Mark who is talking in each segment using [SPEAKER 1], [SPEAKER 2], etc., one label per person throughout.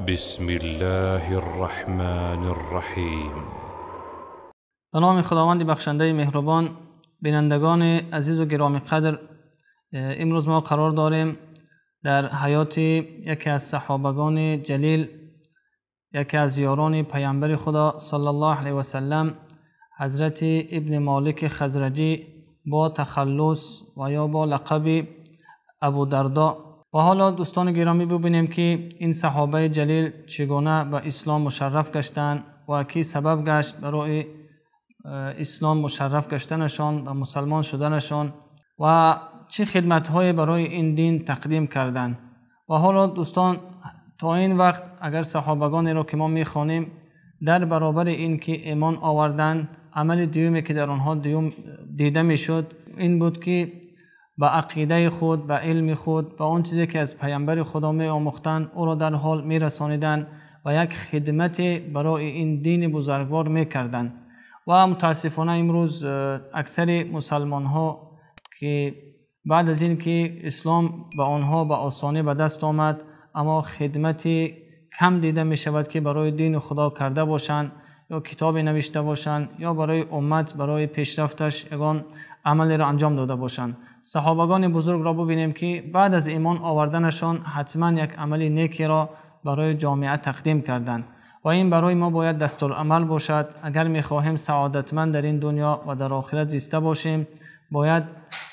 [SPEAKER 1] بسم الله الرحمن الرحیم.
[SPEAKER 2] به نام خداوند بخشنده مهربان. بینندگان عزیز و گرامی قدر، امروز ما قرار داریم در حیات یکی از صحابگان جلیل، یکی از یاران پیامبر خدا صلی الله علیه و سلم، حضرت ابن مالک خزرجی با تخلص و یا با لقب ابو دردا. و حالا دوستان گرامی ببینیم که این صحابه جلیل چگونه به اسلام مشرف گشتند و کی سبب گشت برای اسلام مشرف گشتنشان و مسلمان شدنشان و چه خدمت‌های برای این دین تقدیم کردند. و حالا دوستان تا این وقت اگر صحابگانی را که ما میخوانیم در برابر این که ایمان آوردند، عمل دومی که در آنها دوم دیده میشد این بود که به عقیده خود، به علم خود، به آن چیزی که از پیامبر خدا می آموختند او را در حال می رسانیدند و یک خدمت برای این دین بزرگوار می کردند. و متاسفانه امروز اکثر مسلمان ها که بعد از این که اسلام به آنها به آسانی به دست آمد، اما خدمت کم دیده می شود که برای دین خدا کرده باشند یا کتاب نوشته باشند یا برای امت، برای پیشرفتش یگان عملی را انجام داده باشند. صحابگان بزرگ را ببینیم که بعد از ایمان آوردنشان حتما یک عمل نیکی را برای جامعه تقدیم کردند و این برای ما باید دستورالعمل باشد. اگر میخواهیم سعادتمند در این دنیا و در آخرت زیسته باشیم، باید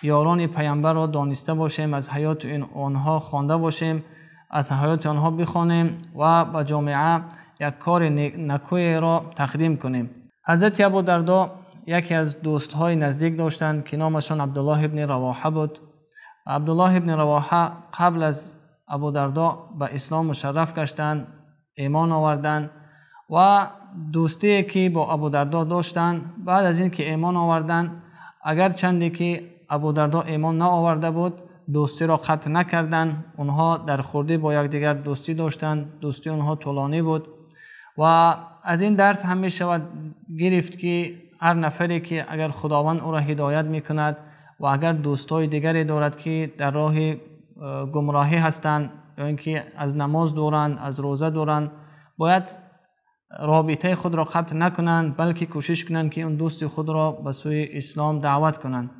[SPEAKER 2] یاران پیامبر را دانسته باشیم، از حیات آنها خوانده باشیم، از حیات آنها بخوانیم و به جامعه یک کار نکوی را تقدیم کنیم. حضرت ابو دردا یکی از دوستهای نزدیک داشتند که نامشان عبدالله ابن رواحه بود. عبدالله ابن رواحه قبل از ابو دردا به اسلام مشرف گشتند، ایمان آوردند و دوستی که با ابو دردا داشتند بعد از این که ایمان آوردند، اگر چندی که ابو دردا ایمان نآورده بود دوستی را قطع نکردند. آنها در خردی با یکدیگر دوستی داشتند، دوستی آنها طولانی بود. و از این درس هم می شود گرفت که هر نفری که اگر خداوند او را هدایت می کند و اگر دوستای دیگری دارد که در راه گمراهی هستند یا اینکه از نماز دورند، از روزه دورند، باید رابطه خود را قطع نکنند، بلکه کوشش کنند که اون دوست خود را به سوی اسلام دعوت کنند.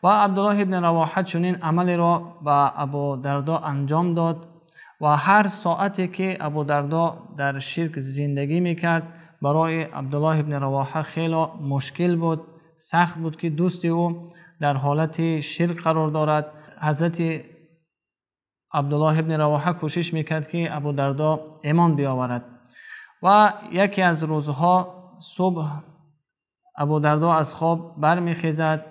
[SPEAKER 2] و عبدالله ابن رواحه چنین عملی را به ابو دردا انجام داد و هر ساعتی که ابو دردا در شرک زندگی میکرد برای عبدالله ابن رواحه خیلی مشکل بود، سخت بود که دوست او در حالت شرک قرار دارد. حضرت عبدالله ابن رواحه کوشش میکرد که ابو دردا ایمان بیاورد. و یکی از روزها صبح ابو دردا از خواب برمیخیزد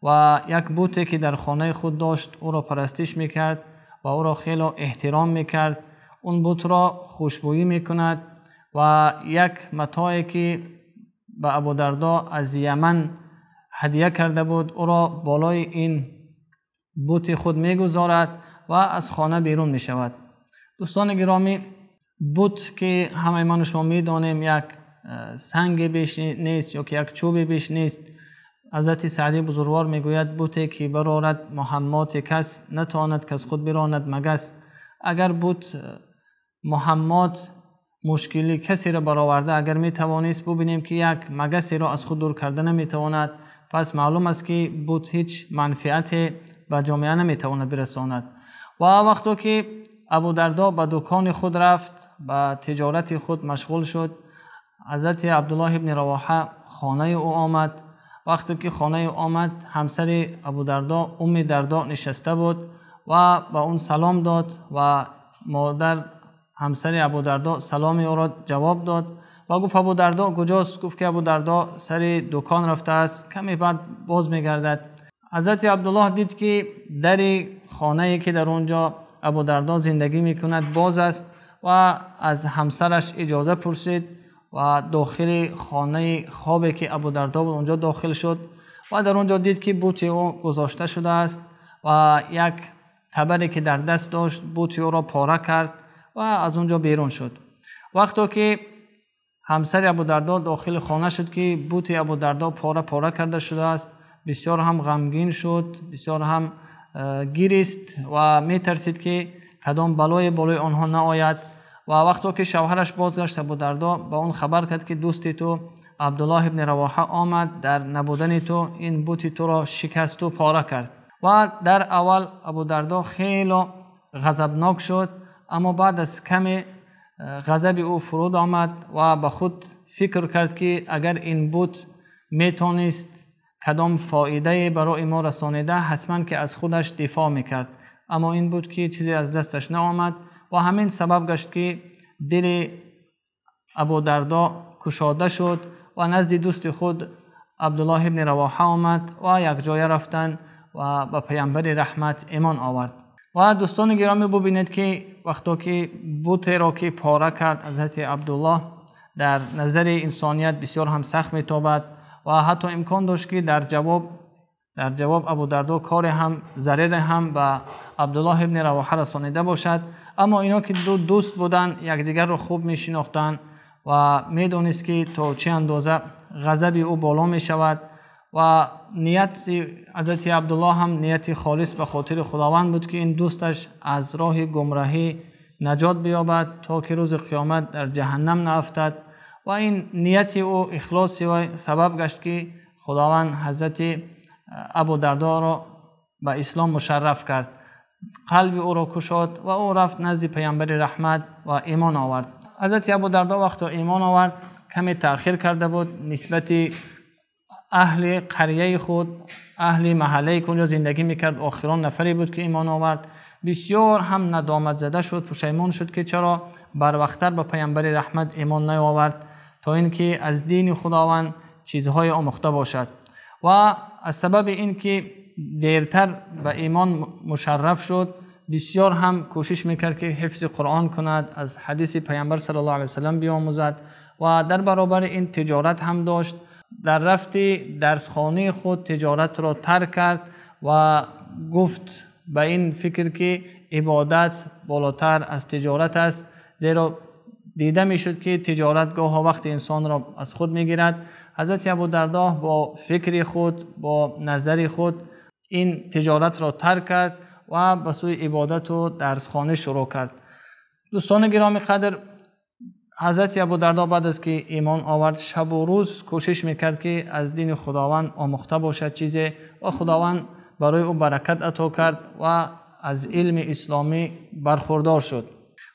[SPEAKER 2] و یک بوته که در خانه خود داشت او را پرستش میکرد و او را خیلی احترام میکرد. اون بت را خوشبویی میکند و یک متاعی که به ابو دردا از یمن هدیه کرده بود او را بالای این بت خود میگذارد و از خانه بیرون میشود. دوستان گرامی، بت که همه من و شما میدانیم یک سنگ بیش نیست یا که یک چوب بیش نیست. حضرت سعدی بزرگوار میگوید بوتی که برارد محمات کس، نتواند کس خود براند مگس. اگر بت محمات مشکلی کسی را برآورده اگر میتوانست، ببینیم که یک مگسی را از خود دور کرده نمیتواند، پس معلوم است که بت هیچ منفعت به جامعه نمیتواند برساند. و وقتی که ابو دردا به دکان خود رفت، به تجارت خود مشغول شد، حضرت عبدالله ابن رواحه خانه او آمد. وقتی که خانه او آمد، همسر ابو دردا ام دردا نشسته بود و به اون سلام داد و مادر همسر ابو دردا سلام او را جواب داد و گفت ابو دردا کجاست؟ گفت که ابو دردا سر دکان رفته است، کمی بعد باز میگردد. حضرت عبدالله دید که در خانه که در اونجا ابو دردا زندگی میکند باز است و از همسرش اجازه پرسید و داخل خانه خوابی که ابو دردا بود اونجا داخل شد و در اونجا دید که بوت او گذاشته شده است و یک تبری که در دست داشت بوت او را پاره کرد و از اونجا بیرون شد. وقتی که همسر ابو دردا داخل خانه شد که بوت ابو دردا پاره پاره کرده شده است، بسیار هم غمگین شد، بسیار هم گریست و می ترسید که کدام بلای بالای آنها نآید و و وقتی که شوهرش بازگشت ابو دردا به اون خبر کرد که دوست تو عبدالله ابن رواحه آمد، در نبودن تو این بت تو را شکست و پاره کرد. و در اول ابو دردا خیلی غضبناک شد، اما بعد از کمی غضب او فرود آمد و به خود فکر کرد که اگر این بت میتونست کدام فایده برای ما رسانیده حتما که از خودش دفاع میکرد، اما این بود که چیزی از دستش نآمد و همین سبب گشت که دل ابو دردا کشاده شد و نزد دوست خود عبدالله ابن رواحه آمد و یک جای رفتن و به پیامبر رحمت ایمان آورد. و دوستان گرامی ببینید که وقتی که بت را که پاره کرد حضرت عبدالله در نظر انسانیت بسیار هم سخت میتابد و حتی امکان داشت که در جواب ابو دردا کار هم ضرر هم به عبدالله ابن رواحه رسانیده باشد، اما اینا که دو دوست بودن یکدیگر را خوب میشناختند و میدونست که تا چه اندازه غضب او بالا میشود و نیت حضرت عبدالله هم نیت خالص به خاطر خداوند بود که این دوستش از راه گمراهی نجات بیابد تا که روز قیامت در جهنم نیفتد و این نیت او اخلاص او سبب گشت که خداوند حضرت ابو دردا را به اسلام مشرف کرد، قلب او را کشاد و او رفت نزد پیامبر رحمت و ایمان آورد. حضرت ابو دردا وقتی ایمان آورد کمی تأخیر کرده بود نسبت اهل قریه خود، اهل محله که اونجا زندگی میکرد، آخران نفری بود که ایمان آورد. بسیار هم ندامت زده شد، پشیمان شد که چرا بر وقت‌تر به پیامبر رحمت ایمان نیاورد تا اینکه از دین خداوند چیزهای آموخته باشد. و از سبب اینکه دیرتر به ایمان مشرف شد بسیار هم کوشش میکرد که حفظ قرآن کند، از حدیث پیامبر صلی الله علیه وسلم بیاموزد و در برابر این تجارت هم داشت. در رفت درسخانه خود تجارت را ترک کرد و گفت به این فکر که عبادت بالاتر از تجارت است، زیرا دیده میشد که تجارت گاه وقت انسان را از خود میگیرد. حضرت ابو دردا با فکر خود، با نظر خود این تجارت را ترک کرد و به سوی عبادت و درسخانه شروع کرد. دوستان گرامی قدر، حضرت ابو دردا بعد از که ایمان آورد شب و روز کوشش میکرد که از دین خداوند آموخته باشد چیزی و خداوند برای او برکت عطا کرد و از علم اسلامی برخوردار شد.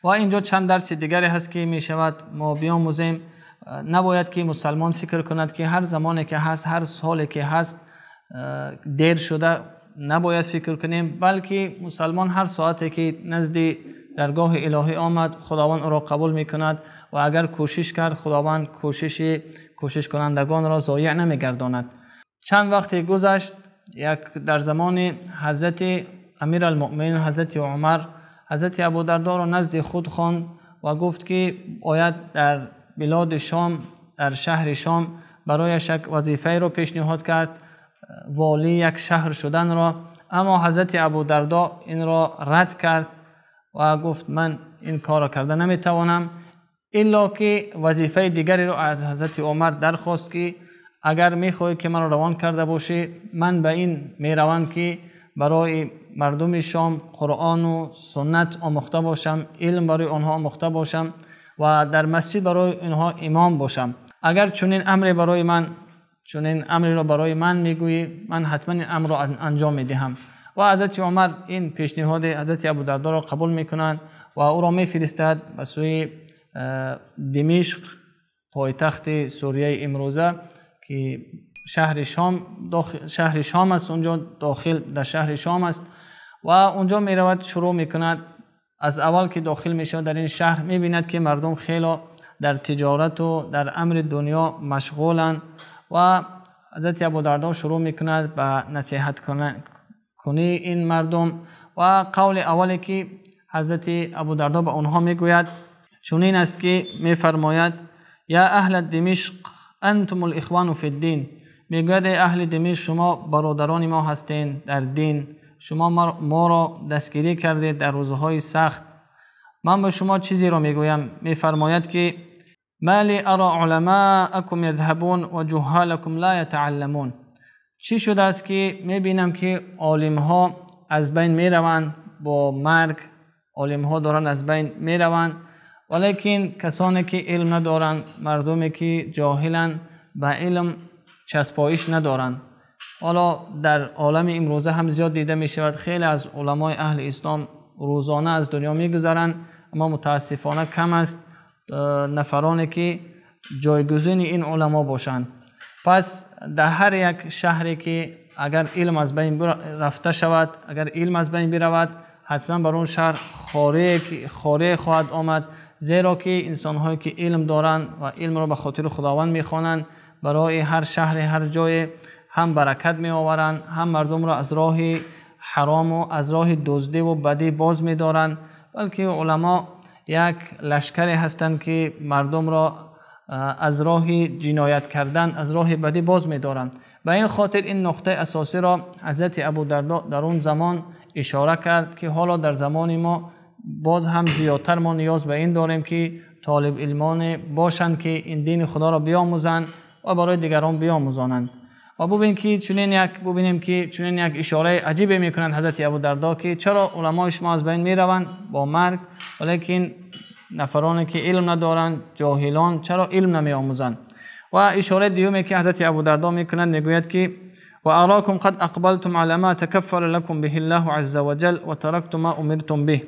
[SPEAKER 2] و اینجا چند درس دیگری هست که می شود ما بیاموزیم. نباید که مسلمان فکر کند که هر زمانی که هست، هر سالی که هست دیر شده، نباید فکر کنیم، بلکه مسلمان هر ساعتی که نزد درگاه الهی آمد خداوند او را قبول میکند و اگر کوشش کرد خداوند کوشش کنندگان را ضایع نمیگرداند. چند وقتی گذشت، یک در زمان حضرت امیرالمؤمنین حضرت عمر، حضرت ابو دردا را نزد خود خواند و گفت که باید در بلاد شام، در شهر شام برایش یک وظیفه را پیشنهاد کرد، والی یک شهر شدن را. اما حضرت ابو دردا این را رد کرد و گفت من این کار را کرده نمیتوانم، الا که وظیفه دیگری را از حضرت عمر درخواست که اگر میخواهی که من را روان کرده باشی، من به این میروم که برای مردم شام قرآن و سنت آموخته باشم، علم برای آنها آموخته باشم و در مسجد برای اینها امام باشم. اگر چنین امری را برای من میگویی، من حتما این امر را انجام میدهم. و حضرت عمر این پیشنهاد حضرت ابو دردا را قبول میکنند و او را میفرستد به سوی دمشق، پایتخت سوریه امروزه که شهر شام است، اونجا داخل در شهر شام است و اونجا میرود شروع میکند. از اول که داخل میشود در این شهر میبیند که مردم خیلی در تجارت و در امر دنیا مشغولند و حضرت ابو دردا شروع میکند به نصیحت کنی این مردم و قول اولی که حضرت ابو دردا به آنها میگوید چنین است که میفرماید یا اهل دمشق انتم الاخوان فی الدین. میگوید ای اهل دمشق، شما برادران ما هستین در دین، شما ما را دستگیری کردید در روزهای سخت. من به شما چیزی را میگویم. میفرماید که ما لی ارا علماءکم یذهبون و جهالکم لا یتعلمون. چی شده است که میبینم که عالمها از بین میروند، با مرگ عالمها دارن از بین میروند ولیکن کسانی که علم ندارند، مردمی که جاهلند، به علم چسبایش ندارند. حالا در عالم امروزه هم زیاد دیده می شود خیلی از علمای اهل اسلام روزانه از دنیا می گذرند، اما متاسفانه کم است نفرانی که جایگزین این علما باشند. پس در هر یک شهری که اگر علم از بین رفته شود، اگر علم از بین برود، حتما بر اون شهر خاره خواهد آمد، زیرا که انسان‌هایی که علم دارند و علم را به خاطر خداوند می‌خوانند، برای هر شهر هر جای هم برکت می‌آورند، هم مردم را از راه حرام و از راه دزدی و بدی باز می‌دارند. بلکه علما یک لشکری هستند که مردم را از راه جنایت کردن، از راه بدی باز می‌دارند. به این خاطر این نقطه اساسی را حضرت ابودردا در اون زمان اشاره کرد که حالا در زمان ما باز هم زیادتر ما نیاز به این داریم که طالب علمان باشند که این دین خدا را بیاموزند و برای دیگران بیاموزانند. و ببینیم که چنین یک اشاره عجیبی میکنند حضرت ابودردا که چرا علمای شما از بین میروند با مرگ، ولیکن نفرانی که علم ندارند، جاهلان، چرا علم نمیآموزند. و اشاره دیومی که حضرت ابودردا میکنند، میگوید که و اراکم قد اقبلتم علی ما تکفل لكم به الله عز وجل و ترکتم ما امرتم به.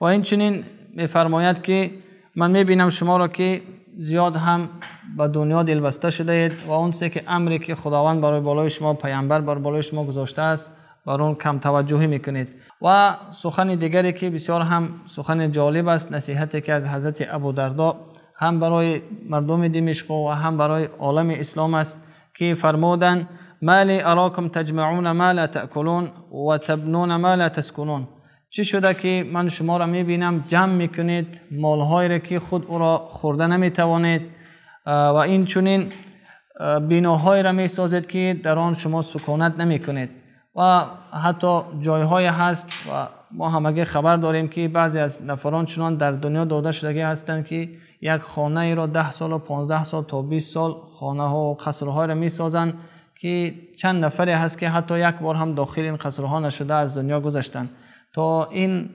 [SPEAKER 2] و این چنین میفرماید که من میبینم شما را که زیاد هم به دنیا دلبسته شده اید و اون چیزی که امری که خداوند برای بالای شما، پیامبر بر بالای شما گذاشته است، بر اون کم توجهی میکنید. و سخن دیگری که بسیار هم سخن جالب است، نصیحتی که از حضرت ابودردا هم برای مردم دمشق و هم برای عالم اسلام است که فرمودند ما لی اراکم تجمعون ما لا تأکلون و تبنون ما لا تسکنون. چی شده که من شما را میبینم جمع میکنید مالهایی را که خود او را خورده نمیتوانید و این چنین بناهایی را میسازید که در آن شما سکونت نمیکنید. و حتی جایهای هست و ما همگی خبر داریم که بعضی از نفران چنان در دنیا داده شدگی هستند که یک خانه ای را 10 سال و 15 سال تا 20 سال خانه ها و قصرها را میسازند که چند نفری هست که حتی یک بار هم داخل این قصرها نشده از دنیا گذشتند. تا این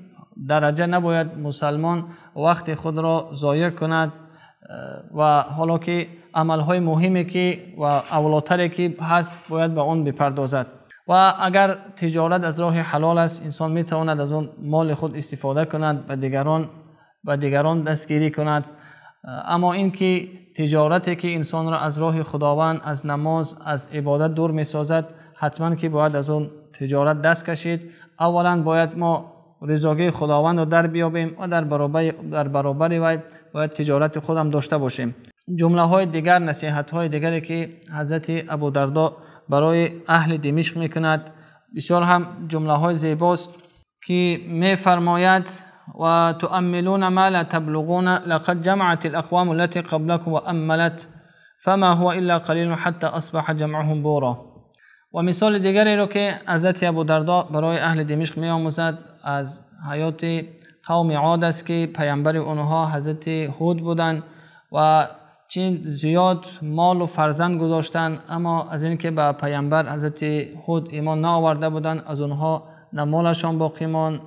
[SPEAKER 2] درجه نباید مسلمان وقت خود را ضایع کند و حالا که عملهای مهمی که و اولاتری که هست باید به آن بپردازد. و اگر تجارت از راه حلال است، انسان میتواند از آن مال خود استفاده کند، به دیگران دستگیری کند. اما اینکه تجارتی که انسان را از راه خداوند، از نماز، از عبادت دور میسازد، حتما که باید از آن تجارت دست کشید. اولا باید ما رضاگی خداوند را در بیابیم و در برابر وی باید تجارت خودم داشته باشیم. جمله های دیگر، نصیحت های دیگری که حضرت ابودردا برای اهل دمشق میکند، بسیار هم جمله های زیباست که میفرماید و تؤملون ما لا تبلغون لقد جمعت الاقوام التي قبلكم واملت فما هو الا قلیل حتى اصبح جمعهم بورا. و مثال دیگری رو که حضرت ابودردا برای اهل دمشق میآموزد از حیات قوم عاد است که پیامبر آنها حضرت هود بودند و چین زیاد مال و فرزند گذاشتند، اما از اینکه به پیامبر حضرت هود ایمان نآورده بودند، از آنها نه مالشان باقی ماند،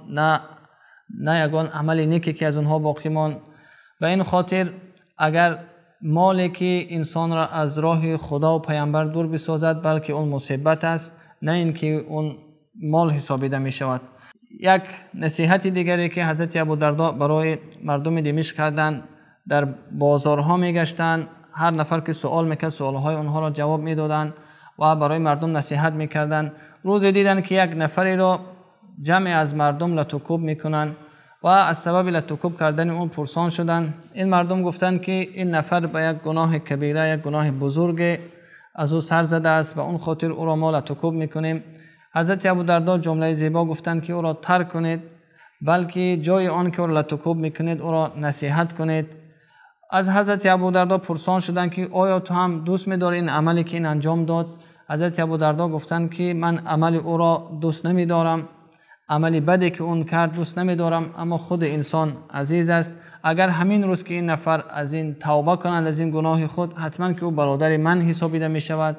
[SPEAKER 2] نه یگان عمل نیکی که از آنها باقی ماند. به این خاطر اگر مالی که انسان را از راه خدا و پیامبر دور بسازد، بلکه اون مصیبت است، نه اینکه اون مال حسابیده می شود. یک نصیحت دیگری که حضرت ابودردا برای مردم دمشق کردند، در بازارها می گشتند، هر نفر که سوال میکرد سوالهای آنها را جواب میدادند و برای مردم نصیحت میکردند. روزی دیدند که یک نفری را جمع از مردم لتوکوب میکنند و از سبب لتوکوب کردن اون پرسان شدند. این مردم گفتند که این نفر به یک گناه کبیره، یک گناه بزرگ از او سر زده است، به اون خاطر او را ما لتوکوب میکنیم. حضرت ابودردا جمله زیبا گفتند که او را ترک کنید، بلکه جای آن که او را لتوکوب میکنید او را نصیحت کنید. از حضرت ابودردا پرسان شدند که آیا تو هم دوست می‌داری این عملی که این انجام داد؟ حضرت ابودردا گفتند که من عمل او را دوست نمی‌دارم، عمل بدی که اون کرد دوست نمی‌دارم، اما خود انسان عزیز است. اگر همین روز که این نفر از این توبه کند، از این گناه خود، حتما که او برادر من حسابیده می‌شود.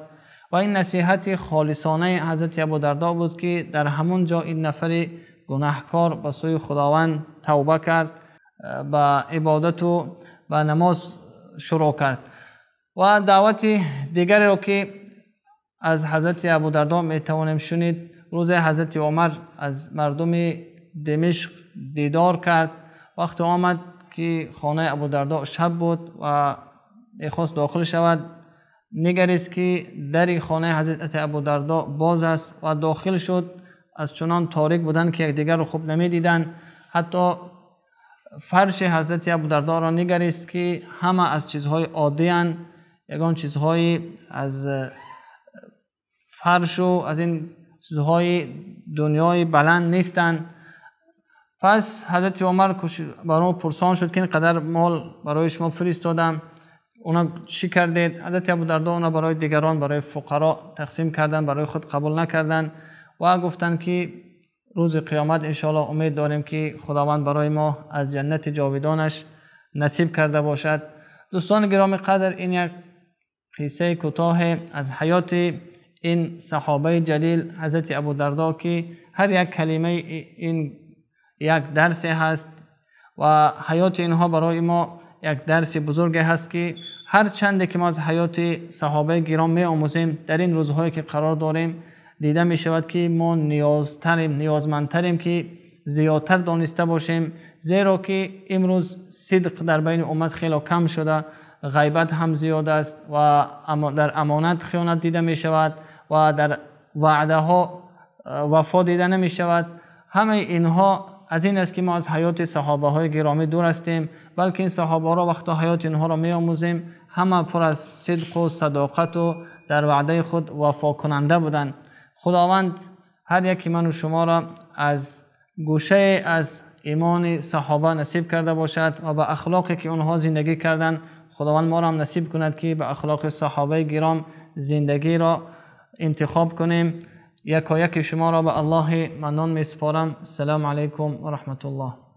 [SPEAKER 2] و این نصیحت خالصانه حضرت ابودردا بود که در همون جا این نفر گناهکار به سوی خداوند توبه کرد. به عبادت و به نماز شروع کرد. و دعوت دیگری را که از حضرت ابودردا میتوانیم شنید، روز حضرت عمر از مردم دمشق دیدار کرد. وقت آمد که خانه ابودردا شب بود و میخواست داخل شود، نگریست که در خانه حضرت ابودردا باز است و داخل شد. از چنان تاریک بودند که یکدیگر را خوب نمیدیدند. حتی فرش حضرت ابودردا را نگریست که همه از چیزهای عادی اند، یگان چیزهای از فرش و از این چیزهای دنیای بلند نیستند. پس حضرت عمر برای پرسان شد که اینقدر مال برای شما فرستادم، اونا چی کردید؟ حضرت ابودردا اونا برای دیگران، برای فقرا تقسیم کردن، برای خود قبول نکردن و گفتند که روز قیامت انشاءالله امید داریم که خداوند برای ما از جنت جاودانش نصیب کرده باشد. دوستان گرامی قدر، این یک قصه کوتاه از حیات این صحابه جلیل حضرت ابودردا که هر یک کلمه این یک درس هست و حیات اینها برای ما یک درس بزرگ هست که هر چند که ما از حیات صحابه گرام می آموزیم، در این روزهایی که قرار داریم دیده می شود که ما نیازتریم، نیازمندتریم که زیادتر دانسته باشیم، زیرا که امروز صدق در بین امت خیلی کم شده، غیبت هم زیاد است و در امانت خیانت دیده می شود و در وعده ها وفا دیده نمی شود. همه اینها از این است که ما از حیات صحابه های گرامی دور هستیم، بلکه این صحابه را وقتا حیات اینها را می آموزیم، همه پر از صدق و صداقت و در وعده خود وفا کننده بودند. خداوند هر یکی من و شما را از گوشه از ایمان صحابه نصیب کرده باشد و به اخلاقی که آنها زندگی کردند خداوند ما را هم نصیب کند که به اخلاق صحابه گرام زندگی را انتخاب کنیم. یکایک شما را به الله منان می سپارم. السلام علیکم و رحمت الله.